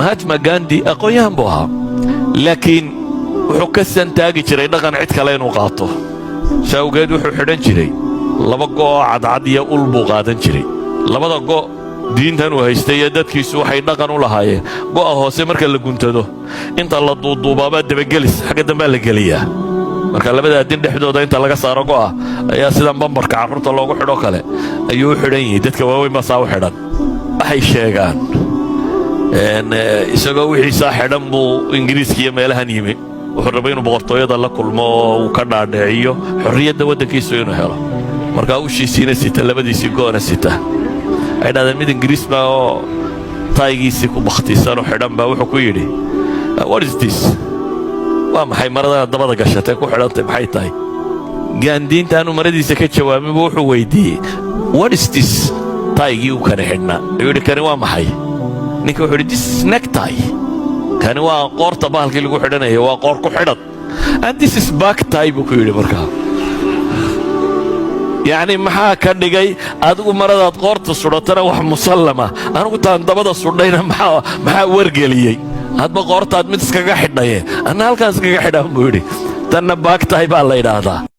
Mahatma Gandhi aqoon-yahan buu ahaa, laakiin wuxuu ka santaagi jiray dhaqan cid kale inuu qaato. Saa awgeed wuxuu xidhan jiray laba go' oo cadcad iyo ul buu qaadan jiray. Labada go' diintan uu haystay iyo dadkiisu waxay dhaqan u lahaayeen, go'a hoose marka la guntado, inta la duuduubaabaa dabagelis xagga dambaa la geliyaa. Marka labada addin dhexdooda inta laga saaro go'a ayaa sidan bambarka carruurta loogu xidho kale ayuu u xidhan yihi. Dadka waaweyn baa saa u xidhan. Waxay sheegaan isagoo wixiisaa xidhan buu Ingiriiska iyo meelahan yimi. Wuxuu rabay inuu boqortooyada la kulmo oo uu ka dhaadhiciyo xorriyadda waddankiisu inuu helo. Markaa ushiisiina sita, labadiisii go'na sita. Waxay dhahdeen mid Ingiriis baa oo taygiisii ku bakhtiisanoo xidhan baa wuxuu ku yidhi, "What is this? Waa maxay maradana dabada gashatee ku xidhantay? Maxay tahay?" Gandhi intaanu maradiisa ka jawaabin buu wuxuu weyddiiyey, "What is this?" Taygii uu kani xidhnaa ayuu yidhi, "Kani waa maxay?" Ninka wuxuu yidhi, "This is necktie." Kani waa qoorta bahalkii lagu xidhanaya, waa qoor ku xidhan. "And this is back tie," buu ku yidhi. Markaa yacni maxaa ka dhigay adigu maradaad qoorta sudhatana wax musallama, anigu taan dabada sudhayna maxaa wargeliyey? Hadba qoortaad mid iskaga xidhaye, anna halkaan iskaga xidhaan buu yidhi. Tanna back tie baa la yidhaahdaa.